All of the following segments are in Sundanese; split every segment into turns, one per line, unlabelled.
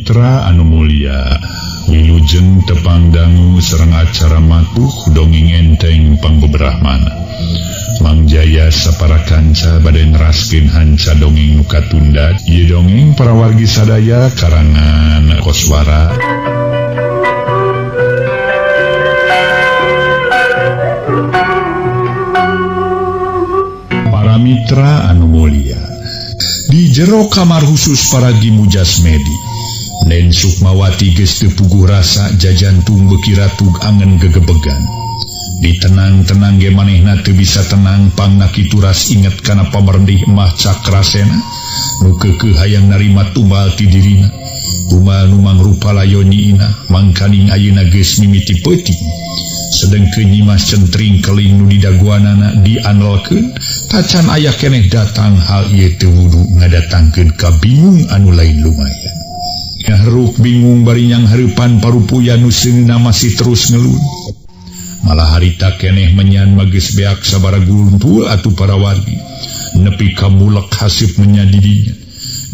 Mitra anu mulia, wilujeng tepang dangu sareng acara matuh dongeng enteng pangbeberahmana. Mang Jaya sapara kanca bade neraskeun hanca dongeng nu katunda. Ieu dongeng para wargi sadaya karangan Koswara. Para mitra anu mulia, di jero kamar khusus paragi Mujasmedi, Nen Sukmawati geus teu puguh rasa jajantung beuki ratug angen gegebegan. Ditenang-tenang ge manehna teu bisa tenang pangna kitu ras inget kana pamerendih Emah Cakrasena nu keukeuh hayang narima tumbal ti dirina. Tumbal nu mangrupa layon Nyi Inah mangkaning ayeuna geus mimiti peuting. Sedengkeun Nyimas Centring Keling nu didaguanana diandelkeun tacan aya keneh datang hal ieu teu wudu ngadatangkeun kabingung anu lain lumayan. Nyahruk bingung bari nyanghareupan parupuyan nu seungeuna masih terus ngelun. Malah harita keneh menyan mageus beak sabara gulumpul atuh para wargi. Nepi ka mulek haseup menyan di dinya.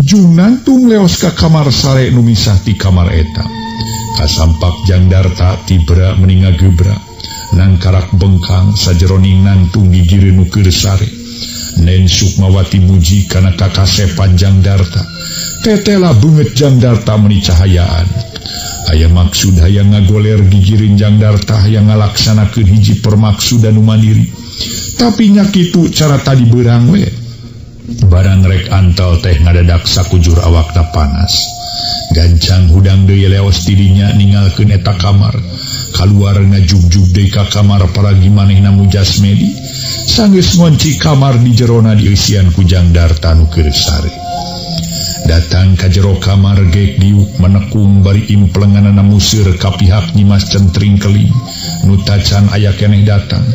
Jung nangtung leos ka kamar sare nu misah ti kamar eta. Kasampak Jang Darta tibra meni ngagebra. Nangkarak bengkang sajeroning nangtung gigireun nu keur sare. Nen Sukmawati muji kana kakasepan Jang Darta. Tetela beungeut Jang Darta meni cahayaan. Aya maksud hayang ngagoler gigireun Jang Darta hayang ngalaksanakeun hiji permaksudan nu mandiri. Tapi nya kitu cara tadi beurang we. Barang rek antel teh ngadadak sakujur awakna panas. Gancang hudang deui leos tidinya ninggalkeun eta kamar. Kaluar ngajugjug deui ka kamar paragi manehna Mujasmedi. Sanggeus ngonci kamar di jerona dieusian ku Jang Darta nu keur sare. Datang ka jero kamar gek diuk menekung bari implenganana museur ka pihak Nyimas Centring Keling nu tacan aya keneh datang.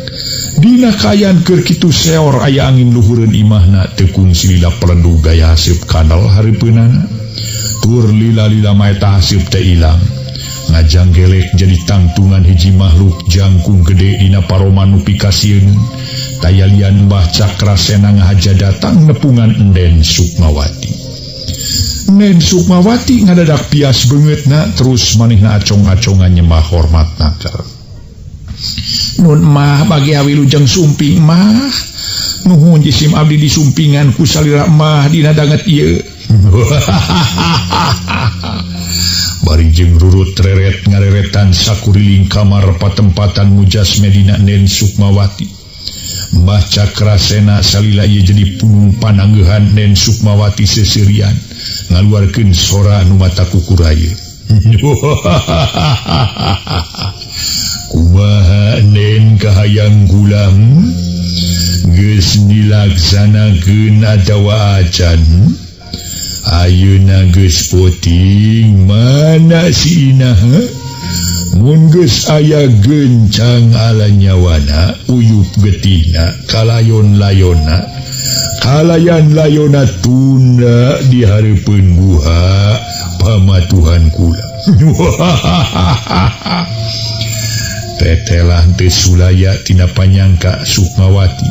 Dina kaayaan keur kitu seor aya angin luhureun imahna teu kungsi lila pelendu gaya haseup kanal hareupeunana. Tur lila-lila maeta haseup teh ilang. Ngajanggelek jadi tangtungan hiji makhluk jangkung gede dina paroman nu pikasieun. Tayalian Mbah Cakrasena ngahaja datang nepungan Enden Sukmawati. Nen Sukmawati ngadadak pias beungeutna terus manehna acong-acongan nyembah hormat nakar. Nun mah bagi wilujeng sumping mah. Nuhun jisim abdi disumpingan ku salira mah dina danget ieu. Bari jeung rurut reret ngareretan sakuriling kamar patempatan Mujasmedina Nen Sukmawati. Mbah Cakrasena salila ieu jadi punung pananggehan Nen Sukmawati seserian ngaluarkeun sora nu mata kukuraya. Kumaha Nen kahayang gulam geus dilaksanakeun atawa acan? Ayeuna geus poting mana si Inah? Mun geus aya gencang ala nyawana uyup getihna kalayon-layonna kalayan-layonna tunda di hareupeun guha pamatuhan kula. Tetelah teu sulaya tina panyangka Sukmawati.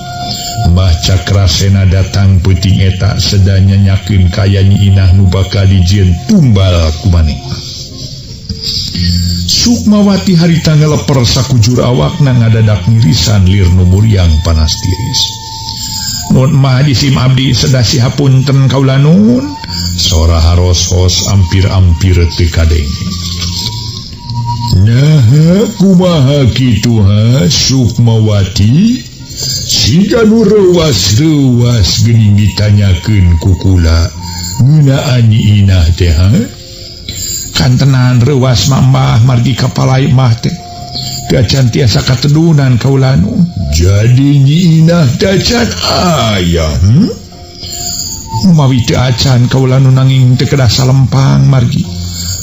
Mbah Cakrasena datang peuting eta sedanya nyakeun kaya Nyi Inah nu bakal dijieun tumbal ku manehna. Sukmawati harita ngeleper sakujur awakna ngadadak ngirisan lir nu muriang panas tiris. Nun mah disim abdi sedah sihapunten kaula nun. Sora haros-hos ampir-ampir teu kadenge. Nah, kumaha kitu ha Sukmawati? Siga nu reuwas-reuwas geuning ditanyakeun ku kula ngeunaan Nyi Inah teh ha? Kantenan reuwas mah mah margi kapalai mah teh. Teu acan tiasa katedunan kaula nu. Jadi Nyi Inah teh acan aya, Mawi teu acan kaula nu nanging teu kedah salempang margi.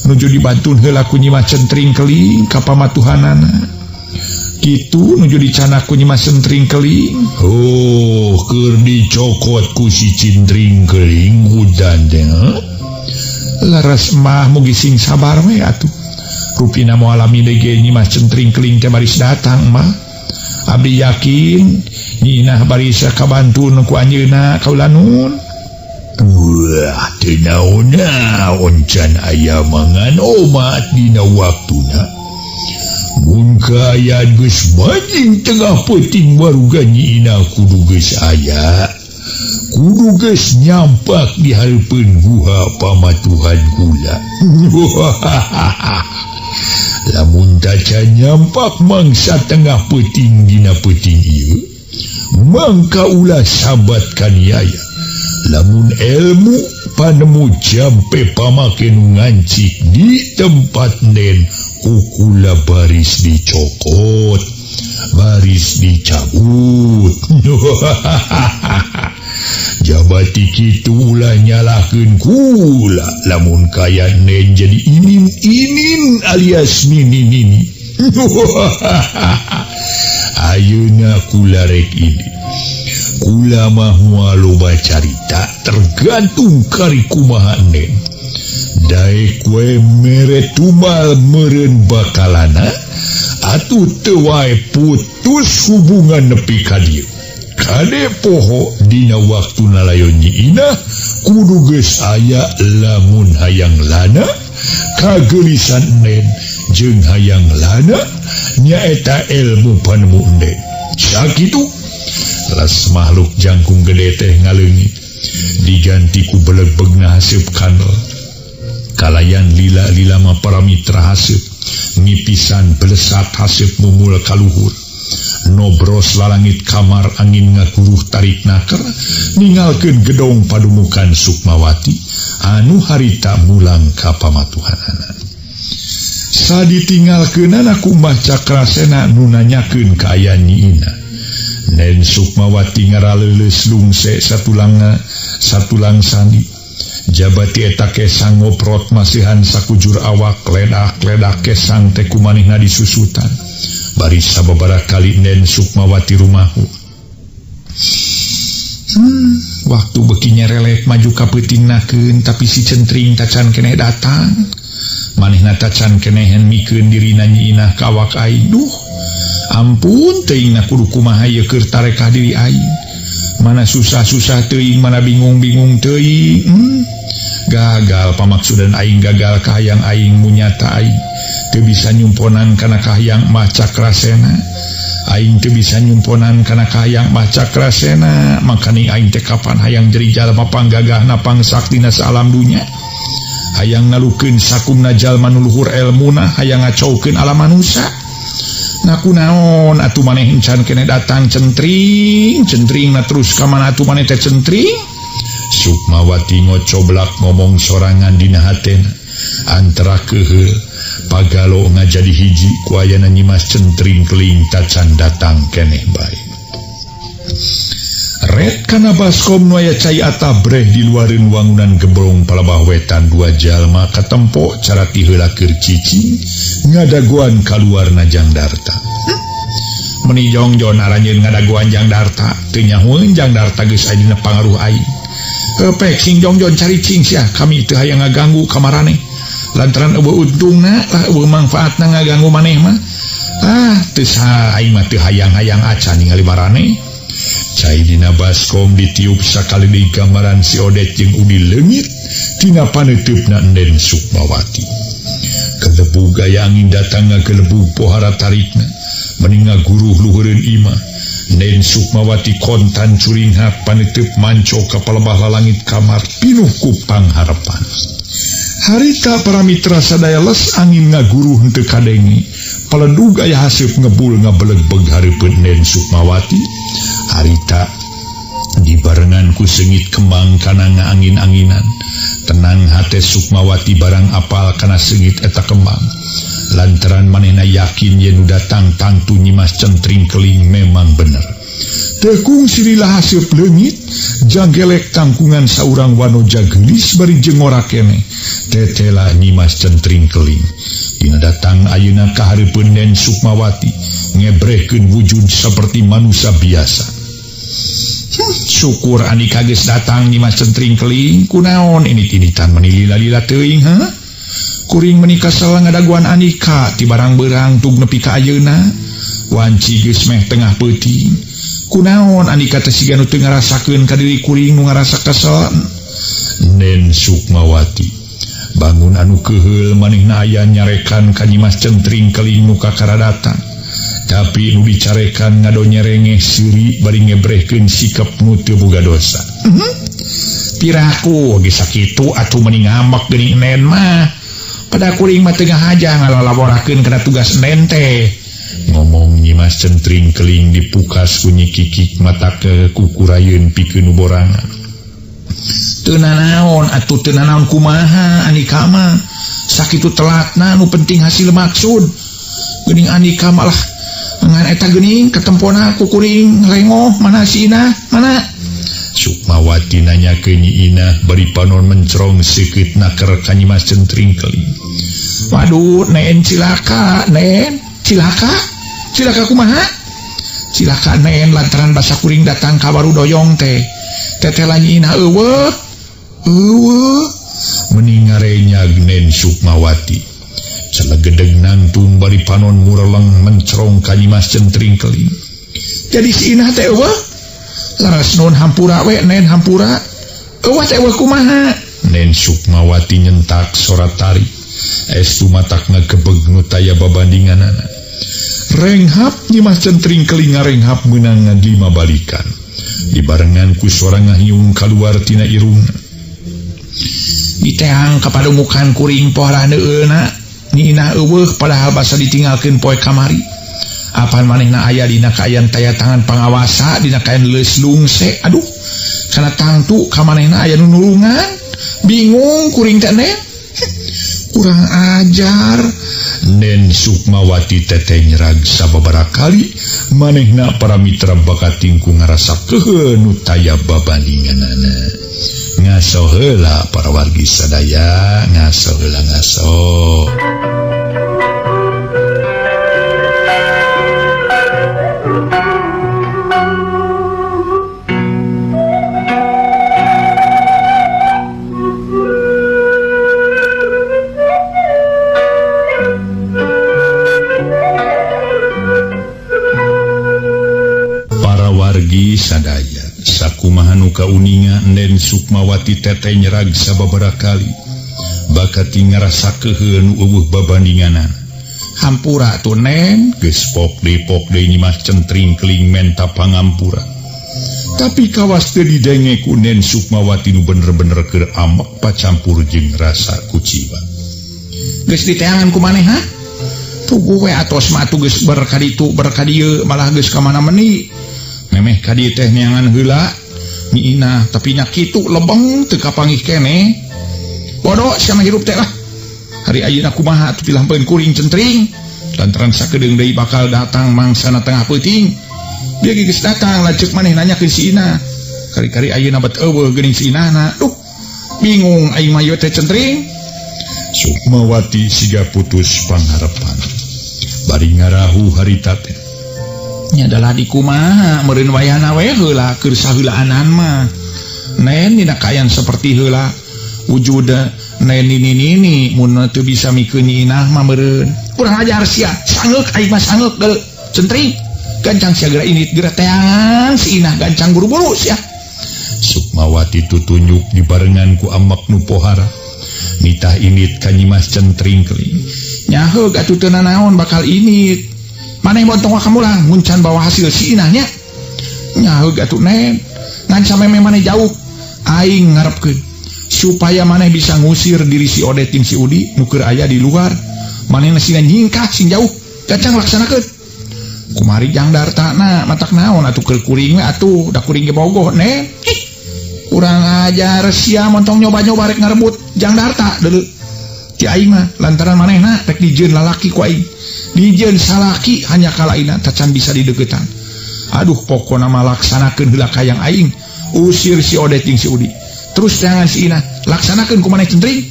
Nuju dibantun heula ku Nyi Mas Centring Keling ka pamatuhanana. Kitu nuju dicanak ku Nyi Mas Centring Keling. Oh, keur dicokot ku si Centring Keling hudan teh. Laras mah mugi sing sabar we atuh. Rupina moal lami deui ge Nyi Mas Centring Keling teh baris datang mah. Abdi yakin Nyi Inah baris kabantun ku anjeunna kaula nun. Wah, teu naon-naon can aya mangan omat dina waktuna. Mun kaayaan geus majing tengah peuting waruga Nyi Inah kudu geus aya. Kudu geus nyampak di hareupeun guha pamatuhan kula. Lamun tacan nyampak mangsa tengah peuting dina peuting ieu, mangka ulah sabat kaniaya. Lamun ilmu panemu jampe pamake nu ngancik di tempat nen kukula baris dicokot, baris dicabut. Jabati kitu ulah nyalahkeun kula lamun kaya nen jadi inin-inin alias nini-nini. Ayeuna kula rek ini. Kula mah moal loba carita tergantung kari kumaha nen. Daek we mere tumal meureun bakalana atuh teu wae putus hubungan nepi ka dieu. Kade poho dina waktu nalayon Nyi Inah kudu geus aya lamun hayang lana kageulisan nen jeung hayang lana nyaeta ilmu panemu nen. Sakitu las makhluk jangkung gede teh ngaleungit diganti ku belegbegna haseup kandel. Kalayan lila-lila mah para mitra haseup ngipisan belesat haseup mumul kaluhur. Nobros lalangit kamar angin ngaguruh tarik naker ninggalkeun gedong padumukan Sukmawati anu harita mulang ka pamatuhanana. Saditinggalkeunana ku Mbah Cakrasena nu nanyakeun kaayaan Nyi Inah. Nen Sukmawati ngaraleuleus lungse satulangna satulang sandi. Jabati eta kesang ngoprot masihan sakujur awak ledak-ledak kesang teh kumanehna disusutan. Baris sababaraha kali Nen Sukmawati rumahu. Waktu beuki nyerelek maju ka peuting nakeun tapi si Centring tacan keneh datang. Manehna tacan kenehen mikeun dirina Nyi Inah ka awak aing. Duh, ampun teuing na kudu kumaha ieu keur tarekah diri aing. Mana susah-susah teuing, mana bingung-bingung teuing. Gagal pamaksudan aing, gagal kahayang aing munyata aing. Teu bisa nyumponan kana kahayang Mbah Cakrasena. Aing teu bisa nyumponan kana kahayang Mbah Cakrasena. Makaning aing teh kapan hayang jadi jalma panggagahna pangsaktina saalam dunya. Hayang ngalukeun sakumna jalma nu luhur elmuna, hayang ngacaukeun alam manusia. Nah kunaon atuh maneh encan keneh datang Centring, Centring na terus ka mana atuh maneh teh Centring? Sukmawati ngocoblak ngomong sorangan dina hatena. Antara keheul pagalo ngajadi hiji ku ayana Nyimas Centring keling tacan datang keneh bae. Red kana baskom nu aya cai atabreh di luareun wangunan gebrong palebah wetan dua jalma katempo cara ti heula keur cicing ngadagoan kaluar najang darta. Meni jongjon aranjeun ngadagoan jang darta teu nyahueun jang darta geus aya dina pangaruh aing. Pek sing jongjon caricing sia kami teu hayang ngaganggu ka maraneh. Lantaran eueuh untungna lah eueuh mangfaatna ngaganggu maneh mah. Ah teu saha aing mah teu hayang-hayang acan ningali maraneh. Cai dina baskom ditiup sakali deui gambaran si Odet jeung Udi leungit tina paneuteup Nen Sukmawati. Kelebug gaya angin datang ngagelebug pohara tarikna meni ngaguruh luhureun imah. Nen Sukmawati kontan curinghak paneuteub manco ka palebah lalangit kamar pinuh ku pangharepan. Harita para mitra sadaya les angin ngaguruh henteu kadenge. Paledug aya haseup ngebul ngabelegbeg hareupeun Nen Sukmawati. Harita dibarengan ku seungit kembang kana ngaangin-anginan. Tenang hate Sukmawati barang apal kana seungit eta kembang. Lantaran manehna yakin yen nu datang tangtu Nyimas Centring Keling memang bener. Tekung sililah haseup leungit, janggelek tangkungan saurang wanoja geulis bari jeung ngora keneh. Tetela Nyimas Centring Keling. Dina datang ayeuna ka hareupeun Nen Sukmawati, ngebrehkeun wujud seperti manusia biasa. Syukur andika geus datang Nyimas Centring Keling, kunaon ini-initan meni lila-lila teuing ha? Kuring meni kasal ngadaguan andika ti barang beurang tug nepi ka ayeuna. Wanci geus meh tengah peuting. Kunaon andika teh siga nu teu ngarasakeun ka diri kuring nu ngarasa kesel. Nen Sukmawati bangun anu keheul manehna aya nyarekan ka Nyimas Centring Keling nu kakara datang. Tapi nu dicarekan ngadonyerengeh seuri bari ngebrehkeun sikap nu teu boga dosa. Piraku geus sakitu atuh meni ngambek geuning Nen mah. Pada kuring mah teu ngahaja ngalalaborakeun kana tugas Nen teh. Ngomong Nyimas Centring Keling dipukas ku Nyi Kikik mata ke kukurayeun pikeun nu borangan. Teu nanaon atuh teu nanaon kumaha Andika mah. Sakitu telatna nu penting hasil maksud. Geuning Andika malah ngan eta geuning katempona ku kuring lengoh mana si Inah mana. Sukmawati nanya ke Nyi Inah bari panon mencrong seukeut naker ka Nyimas Centring Keling. Waduh Nen cilaka Nen cilaka cilaka kumaha cilaka Nen lantaran basa kuring datang ka Warudoyong teh teteh Nyi Inah eueuh eueuh meni ngarenyag Nen Sukmawati celegedeg nangtung bari panon mureleng mencrong ka Nyimas Centring Keling. Jadi si Inah teh eueuh laras nun hampura we Nen hampura eueuh teh eueuh kumaha. Nen Sukmawati nyentak sorat tarik estu matak ngagebeg nu taya babandinganana. Renghap Nyimas Centring Keling ngarenghap meunang lima balikan dibarengan ku suara ngahiung kaluar tina irungna. Diteang kapadumukan kuring poharah neueuna Nyi Inah eueuh padahal basa ditinggalkeun poe kamari. Apan manehna aya dina kaayaan taya tangan pangawasa dina kaayaan leus lungse. Aduh kana tangtu ka manehna aya nu nulungan bingung kuring teh Nen. Kurang ajar Nen Sukmawati teteh nyerag sababaraha kali manehna para mitra bakating ku ngarasa keheul nu taya babandinganana. Ngaso heula para wargi sadaya, ngaso heula ngaso. Wargi sadaya sakumaha nu kauninga Nen Sukmawati teteh nyerag sababaraha kali bakati ngarasa keheul nu eueuh babandinganana. Hampura tuh Nen geus pok deui Nyimas Centring Keling menta pangampura. Tapi kawas teu didenge ku Nen Sukmawati nu bener-bener keur ambek pacampur jeung rasa kuciwa. Geus diteangan ku maneh ha? Tuguh we atos mah atuh geus berkaditu berkadieu malah geus ka mana meni. Memeh ka dieu teh neangan heula Nyi Inah tapi nya kitu lebeng teu kapanggih keneh. Bodoh sia mah hirup teh lah. Hari ayeuna kumaha atuh dilampeun kuring Centring lantaran sakedeung deui bakal datang mangsana tengah peuting. Dia geus datang lanceuk maneh nanyakeun si Inah. Kari-kari ayeuna bet eueuh geuning si Inahna. Duh bingung aing mah ieu teh Centring. Sukmawati siga putus pangharapan. Bari ngarahu harita teh. Nya adalah di kumaha meureun wayahna we heula keur saheulaanan mah. Nen dina kaayaan seperti heula wujud Nen nini mun teu bisa mikeun Nyi Inah mah meureun. Kurang ajar sia, sangeuk aing mah sangeuk deuleu. Centring gancang sia geura init geura teangan si Inah gancang buru-buru sia. Sukmawati tutunyuk dibarengan ku amak nu pohara. Nitah init ka Nyimas Centring Keling. Nyaheug atuh teu nanaon bakal init. Maneh montong kamulang muncan bawa hasil si Inahnya. Nyaheug atuh Nen ngan sameme maneh jauh aing ngarepkeun supaya maneh bisa ngusir diri si Odet jeung si Udi nu keur aya di luar. Manehna sina nyingkah sing jauh gancang laksanakeun. Kumari jang dartana matak naon atuh keur kuring we atuh da kuring ge bogoh Nen. Kurang ajar sia montong nyoba-nyoba rek ngarebut jang darta deuleu. Ti aing mah lantaran manehna rek dijieun lalaki ku aing. Dijieun salaki hanya kalaina tacan bisa dideukeutan. Aduh pokona mah laksanakeun heula kayang aing. Usir si Odet jeung si Udi. Terus jangan si Inah laksanakeun ku maneh Centring.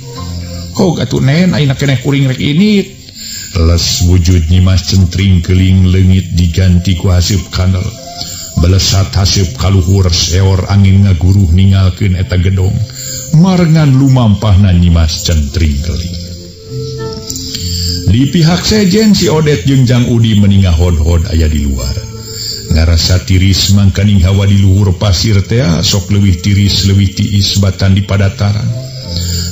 Hog atuh Nen ayeuna keneh kuring rek init. Les wujud Nyimas Centring Keling leungit diganti ku haseup kanel. Belesat haseup kaluhur seor angin ngaguruh ningalkeun eta gedong. Marengan lumampahna Nyimas Centring Keling. Di pihak sejen si Odet jeung Jang Udi meningah hod-hod aya di luar. Ngarasa tiris mangkaning hawa di luhur pasir teh sok leuwih tiris leuwih tiis batan di padataran.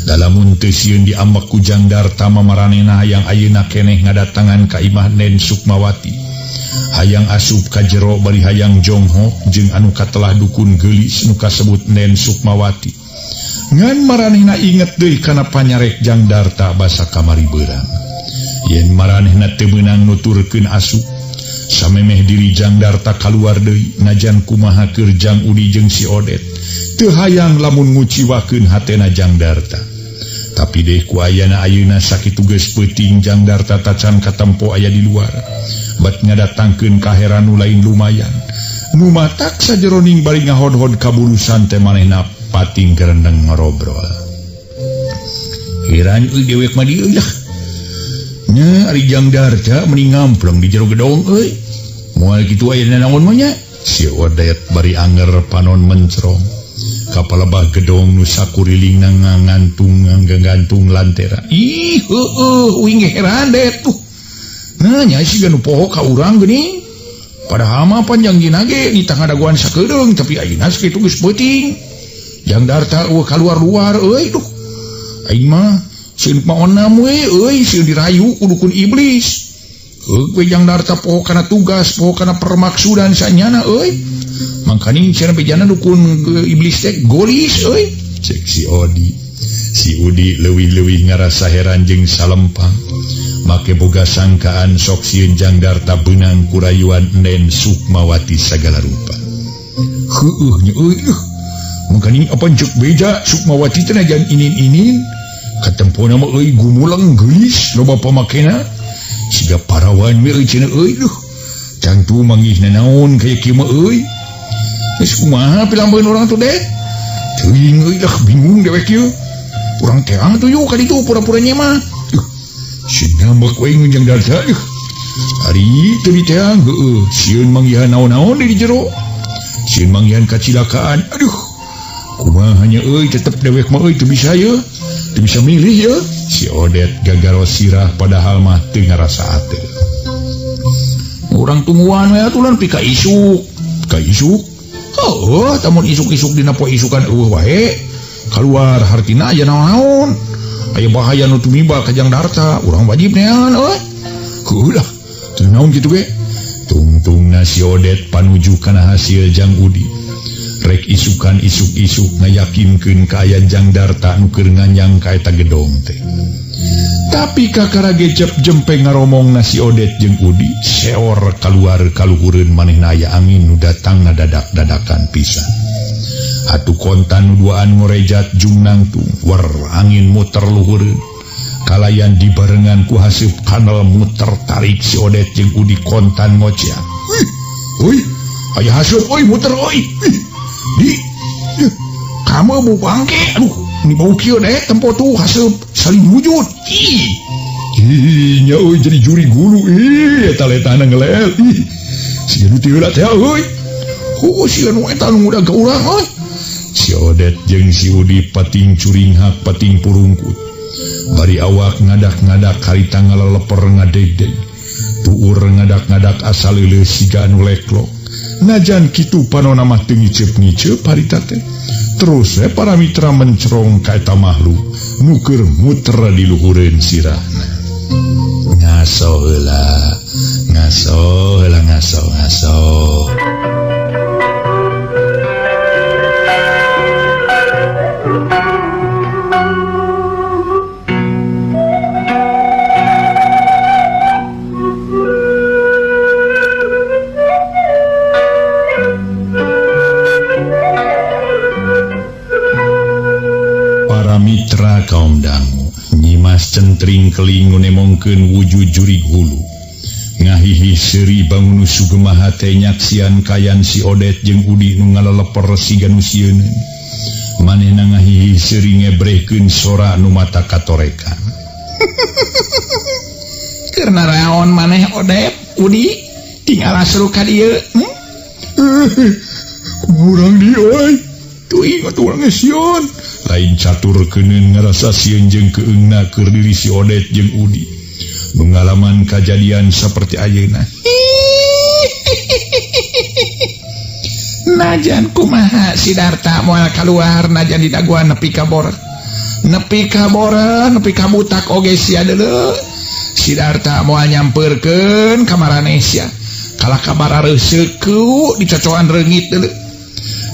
Dalamun teu sieun diambek ku Jang Darta mamaranehna hayang ayeuna keneh ngadatangan ka imah Nen Sukmawati. Hayang asup ka jero bari hayang jonghok jeung anu katelah dukun geulis nu kasebut Nen Sukmawati. Ngan maranehna inget deui kana panyarek Jang Darta basa kamari beurang. Yen maranehna teu meunang nuturkeun asup, samemeh diri Jang Darta kaluar deui najan kumaha keur Jang Udi jeung si Odet. Teu hayang lamun nguciwakeun hatena Jang Darta. Tapi deh ku ayana ayeuna sakitu geus peuting Jang Darta tacan katempo aya di luar. Bat ngadatangkeun kaheran nu lain lumayan. Nu matak sajeroning bari ngahodhod kabulusan teh manehna pating gerendeng ngarobrol. Heran euy dewek mah dieu yah. Nya ari Jang Darta meni ngampleng di jero gedong euy. Moal kitu aya nanaon mah nya? Si Odet bari anger panon mencrong. Kapalebah gedong nu sakurilingna ngantung nganggantung lantera. Ih heueuh uing ge heran det tuh. Nah nya siga nu poho ka urang geuning. Padahal mah panjang dina ge di tangadaguan sakedeung tapi ayeuna sakitu geus peuting. Jang Darta eueuh kaluar-luar euy duh. Aing mah sieun maonam we euy sieun dirayu ku dukun iblis. Heug we Jang Darta poho kana tugas, poho kana permaksudan sanyana euy. Mangkaning cenah bejana dukun iblis teh golis euy. Cek si Odi. Si Udi leuwih-leuwih ngarasa heran jeung salempang. Make boga sangkaan sok sieun Jang Darta beunang ku rayuan Nen Sukmawati sagala rupa. Heueuh nya euy. Mangkaning apan ceuk beja Sukmawati teh najan inin-inin. Katempona mah euy gumuleng geulis loba pamakena. Siga parawan we euy cenah euy duh. Cangtu manggih nanaon kaya kieu mah euy. Geus kumaha pilambeun urang tuh deh. Teuing euy dah bingung dewek ieu. Urang teang tuh yuk ka ditu pura-pura nyema. Duh. Si nambak we Jang Darta duh. Ari teu diteang heueuh sieun manggihan naon-naon di jero. Sieun manggihan kacilakaan. Aduh. Kumaha nya euy tetep dewek mah euy teu bisa ye. Teu bisa milih ye. Si Odet gagaro sirah padahal mah teu ngarasa ate. Urang tungguan we atuh lan pika isuk. Pika isuk. Heueuh tamun isuk-isuk dina poe isukan eueuh wae. Kaluar hartina aya naon-naon. Aya bahaya nu tumiba ka Jang Darta, urang wajib neangan euy. Heueuh lah, teu naon kitu ge. Tungtungna si Odet panuju kana hasil Jang Udi. Rek isukan isuk-isuk ngayakinkeun kaayaan Jang Darta nu keur nganyang ka eta gedong teh. Tapi kakara gecep jempe ngaromong na si Odet jeung Udi, seor kaluar kaluhureun manehna aya angin nu datangna dadak-dadakan pisan. Atuh kontan nu duaan ngorejat jung nangtung, wer angin muter luhureun. Kalayan dibarengan ku haseup kanel muter tarik si Odet jeung Udi kontan ngocea. Wih, euy, aya haseup euy muter euy. Di, kamu bau bangke, aduh, ini bau kieu deh, tempo tuh haseup saling wujud. Ih, ih, nya euy jadi juri gulu, ih, eta letana ngelel, ih, si nu teu heula teh euy. Heuh, si nu eta nu ngudag ka urang euy. Si Odet jeung si Udi pating curinghak pating purungkut. Bari awak ngadak-ngadak harita ngaleleper ngadegdeg. Tuur ngadak-ngadak asal leuleus siga anu leklok. Najan kitu panona mah teu ngiceup-ngiceup harita teh. Terus we para mitra mencerong ka eta makhluk nu keur muter di luhureun sirahna. Ngaso heula, ngaso heula, ngaso, ngaso. Mitra kaum dangu Nyimas centring keling nemongkeun wujud jurig hulu ngahihi seuri bangun sugema hate nyaksian kayan si Odet jeung Udi nu ngaleleper siga nu sieuneun manehna ngahihi seuri ngebrehkeun sora nu mata katorekan.
Keur naraon maneh Odet Udi tinggal seru ka dieu
Kurang di euy teuing atuh urang geus sieun. Lain catur keuneun ngarasa sieun jeung keungna keur diri si Odet jeung Udi. Pengalaman kajadian seperti ayeuna.
Najan kumaha Sidarta moal kaluar najan didaguan nepi ka bor. Nepi ka bora, nepi ka butak oge sia deuleu. Sidarta moal nyampeurkeun ka maraneh sia. Kalah kabar reuseukeu dicocoan reungit deuleu.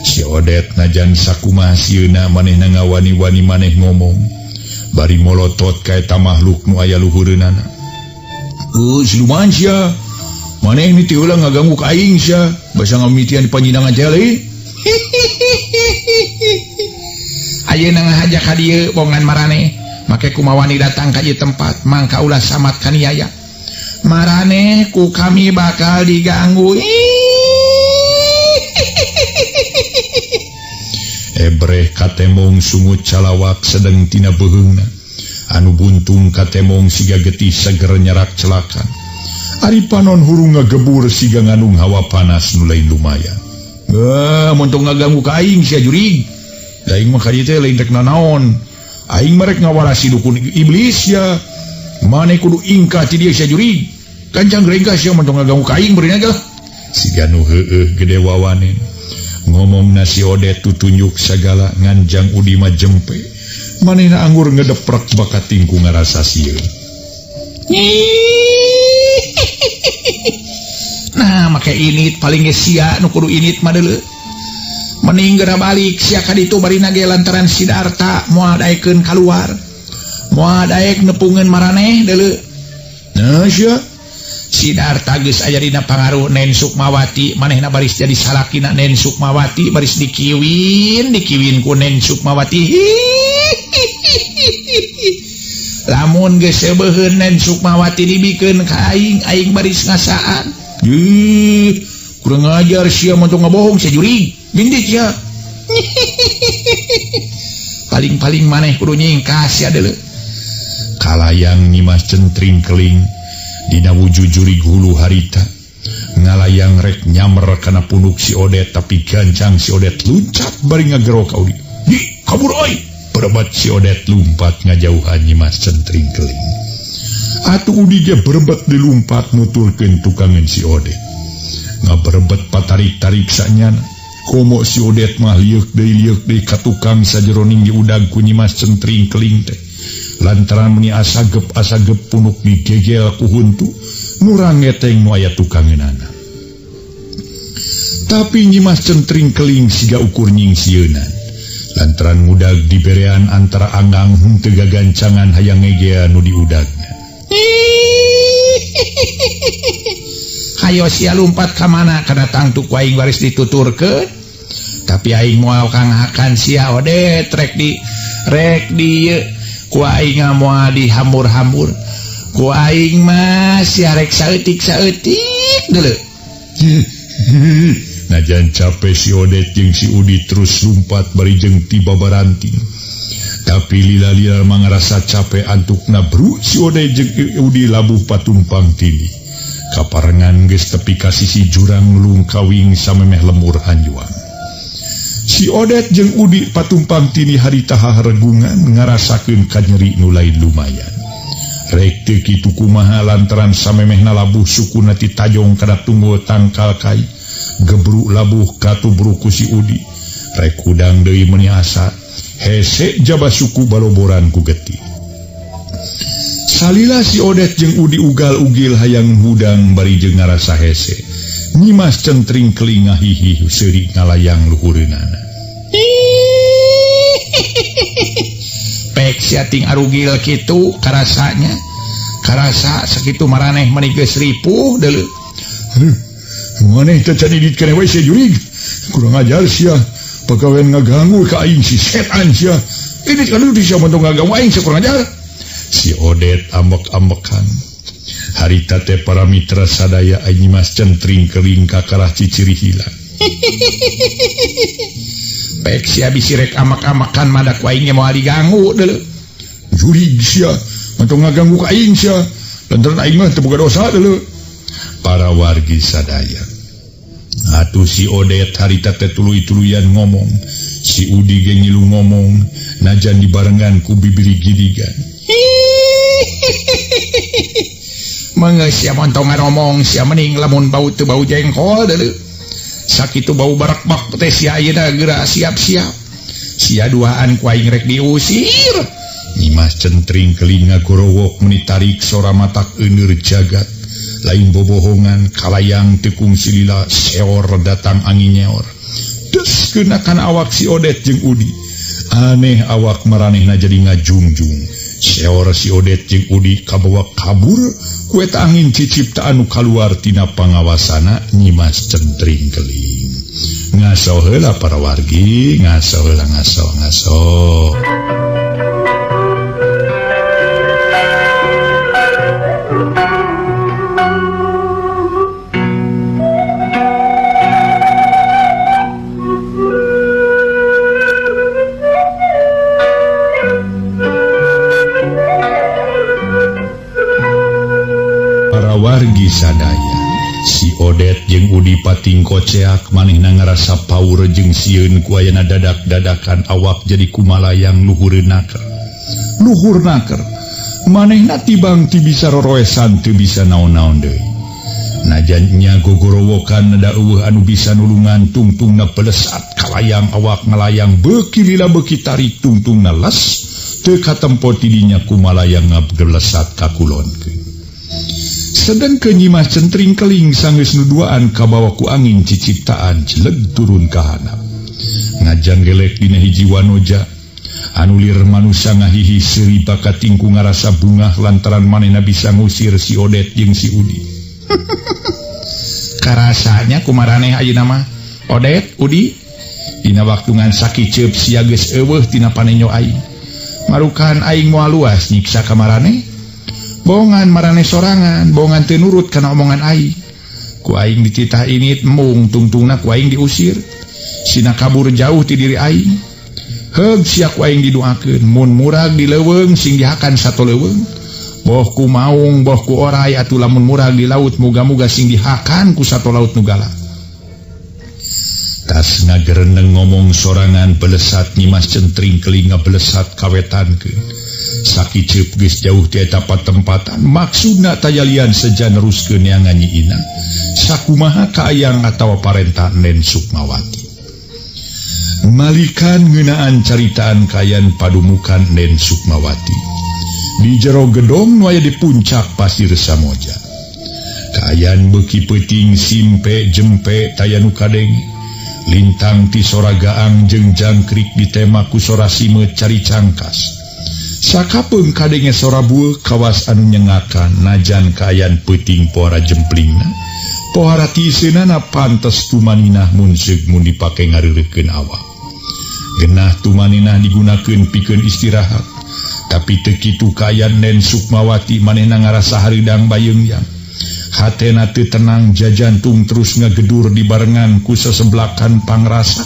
Si Odet najan sakumaha sieuna manehna ngawani-wani maneh ngomong. Bari molotot ka eta makhluk nu aya luhureunana. Siluman sia. Maneh ni ti heula ngaganggu ka aing sia. Basa ngamimitian di panjinangan teh lain.
Ayeuna ngahaja ka dieu bongan maraneh. Make kumawani datang ka ieu tempat mangka ulah samat kaniaya. Maraneh ku kami bakal diganggu.
Ebreh katemong sungut calawak sedeng tina beuheungna. Anu buntung katemong siga getih seger nyerak celakan. Ari panon hurung ngagebur siga ngandung hawa panas nu lain lumayan.
Mun tong ngaganggu ka aing sia jurig. Da aing mah ka dieu teh lain rek nanaon. Aing mah rek ngawarasi dukun iblis sia. Maneh kudu ingkah ti dieu sia jurig. Gancang gerengkah sia mun tong ngaganggu ka aing beurina ge lah.
Siga nu heueuh gede wawanen. Ngomong nasi Odet tutunjuk sagala nganjang Udi mah jempe. Manehna anggur ngedeprek bakat tingku ngarasa sieun.
Nah, make init paling ge sia nu kudu init mah deuleu. Mending geura balik sia ka ditu barina ge lantaran Sidarta moal daekeun kaluar. Moal daek nepungeun maraneh deuleu.
Nah sia
Sidarta geus aya dina pangaruh Nen Sukmawati, manehna baris jadi salakina Nen Sukmawati, baris dikiwin, dikiwin ku Nen Sukmawati. Lamun geus seubeheun Nen Sukmawati dibikeun ka aing, aing baris ngasaan.
Ih, kurang ajar sia mun tong ngabohong sia jurig. Bindit sia.
Paling-paling maneh kudu nyingkah sia deuleu.
Kalayang Nyimas Centring Keling dina wujud jurig hulu harita. Ngalayang rek nyamber kana punuk si Odet tapi gancang si Odet luncat bari ngagero ka Udi. Di kabur oi. Berebet si Odet lumpat ngajauhan Nyimas Centring Keling. Atuh Udi ge berebet dilumpat nuturkeun tukangeun si Odet. Ngaberebet patarik-tarik sanyana. Komo si Odet mah lieuk deui ka tukang sajeroning diudag ku Nyimas Centring Keling teh. Lantaran meni asagep-asagep punuk digegel ku huntu, murang ngeteng nu aya tukangeunana. Tapi Nyimas Centring Keling siga ukur nyingsieunan. Lantaran ngudag diberean antara anggang henteu gagancangan hayang ngegea nu diudagna.
Hayo sia lumpat ka mana kana tangtu ku aing baris dituturkeun. Tapi aing moal kang hakan sia Odet rek di rek di ku aing moal dihambur-hambur. Ku aing mah sia rek saeutik-saeutik deuleu.
Najan capek si Odet jeung si Udi terus lumpat bari jeung tiba baranting. Tapi lila-lila mangrasa capek antukna bru si Odet jeung Udi labuh patumpang tindih. Kaparengan geus tepi ka sisi jurang lungkawing samemeh lemur hanjuang. Si Odet jeung Udi patumpang tini harita haregungan ngarasakeun kanyeri nu lain lumayan. Rek teu kitu kumaha lantaran samemehna labuh sukuna ti tajong kana tunggul tangkal kai. Gebruk labuh katubruk ku si Udi. Rek hudang deui meuni asa hese jaba suku baloboran ku getih. Salila si Odet jeung Udi ugal-ugil hayang hudang bari jeung ngarasa hese. Nyimas Centring Keling ngahihih seuri ngalayang luhureunana.
Pek sia ting arugil kitu karasanya. Karasa sakitu maraneh meni geus ripuh deuleu.
Maneh teh can idit keneh wae sia jurig. Kurang ajar sia. Pagawean ngaganggu ka aing si setan sia. Idit ka deui sia mun tong ngaganggu aing sia kurang ajar. Si Odet ambek-ambekan. Harita teh para mitra sadaya Nyimas Centring Keling kakalah ciciri hilang.
Pek sia bisi rek amak-amakan madak wae nya moal diganggu deuleu.
Jurig sia, mantong ngaganggu ka aing sia. Lantaran aing mah teu boga dosa deuleu. Para wargi sadaya. Atuh si Odet harita teh tuluy-tuluyan ngomong. Si Udi ge ngilu ngomong najan dibarengan ku bibiri gidigan.
Mangga sia montong ngaromong sia mending lamun bau teu bau jengkol deuleu. Sakitu bau barakbak teh sia ayeuna geura siap-siap. Sia duaan ku aing rek diusir.
Nyimas Centring Keling ngagorowok meni tarik sora matak euneur jagat. Lain bobohongan kalayang tekung silila seor datang angin nyeor. Des keunakan awak si Odet jeung Udi. Aneh awak maranehna jadi ngajungjung. Seor si Odet jeung Udi kabawa kabur ku eta angin cicipta anu kaluar tina pangawasana Nyimas Centring Keling. Ngaso heula para wargi, ngaso heula ngaso ngaso. Wargi sadaya si Odet jeung Udi pating koceak manehna ngarasa paur jeung sieun ku ayana dadak-dadakan awak jadi kumalayang luhur naker. Luhur naker manehna tibang ti bisa roroesan teu bisa naon-naon deui. Najan nya gogorowokan da eueuh anu bisa nulungan tungtungna belesat kalayang awak ngalayang beuki lila beuki tarik tungtungna les teu katempo tidinya kumalayang ngabgelesat ka kulonkeun. Sedangkeun Nyimas Centring Keling sanggeus nu duaan kabawa ku angin ciciptaan jeleg turun ka handap. Ngajanggelek dina hiji wanoja anu lir manusa ngahihi seuri bakatingku ngarasa bungah lantaran manehna bisa ngusir si Odet jeung si Udi.
Karasanya kumaraneh ayeuna mah Odet Udi dina waktu ngan sakiceup sia geus eueuh tina panenyo aing. Marukan aing moal luas nyiksa ka maraneh. Bongan marane sorangan, bongan teu nurut kana omongan aing. Ku aing dititah init embung tungtungna ku aing diusir. Sina kabur jauh ti diri aing. Heug sia ku aing didoakeun, mun murag di leuweung sing dihakan sato leuweung. Boh ku maung, boh ku oray atuh lamun murag di laut muga-muga sing dihakan ku sato laut nu galak.
Tas ngagereneng ngomong sorangan belesat Nyimas Centring Keling ngabelesat kawetankeun. Sakiceup geus jauh ti eta patempatan maksudna tayalian seja neruskeun neangan Nyi Inah sakumaha kaayang atawa parentah Nen Sukmawati. Malikan ngeunaan caritaan kayan padumukan Nen Sukmawati di jero gedong nu aya di puncak Pasir Samoja. Kaayaan beuki peuting simpe jempe taya nu kadenge lintang ti sora gaang jeung jangkrik ditema ku sora simeut cari cangkas. Sakapeung kadenge sora bueuk kawas anu nyengakan najan kaayaan peuting pohara jemplingna pohara tiiseunana pantes tumaninah mun seug mun dipake ngareureukeun awak. Genah tumaninah digunakeun pikeun istirahat tapi teu kitu kaayaan Nen Sukmawati manehna ngarasa hareudang bayeungyang. Hatena teu tenang jajantung terus ngagedur dibarengan ku seseblakan pangrasa.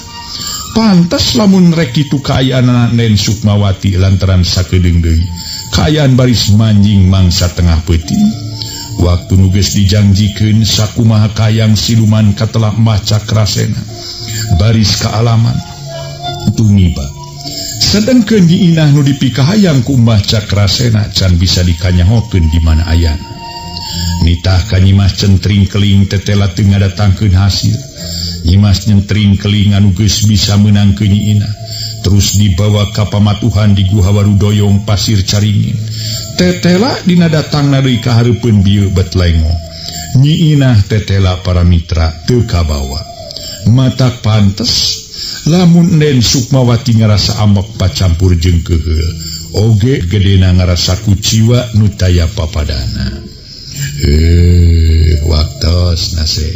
Pantes lamun rek kitu kaayaan Nen Sukmawati lantaran sakedeung deui kaayaan baris manjing mangsa tengah peuting. Waktu nu geus dijangjikeun sakumaha kayang siluman katelah Mbah Cakrasena baris kaalaman tumiba. Sedengkeun Nyi Inah nu dipikahayang ku Mbah Cakrasena can bisa dikanyahokeun di mana ayana. Nitah ka Nyimas Centring Keling tetela teu ngadatangkeun hasil. Nyimas Centring Keling anu geus bisa meunangkeun Nyi Inah terus dibawa ka pamatuhan di Guha Warudoyong Pasir Caringin. Tetela dina datangna deui ka hareupeun bieu bet lengo. Nyi Inah tetela para mitra teu kabawa. Matak pantes lamun Nen Sukmawati ngarasa ambek pacampur jeung keuheul oge gedena ngarasa kuciwa nu taya papadana. Waktos nase.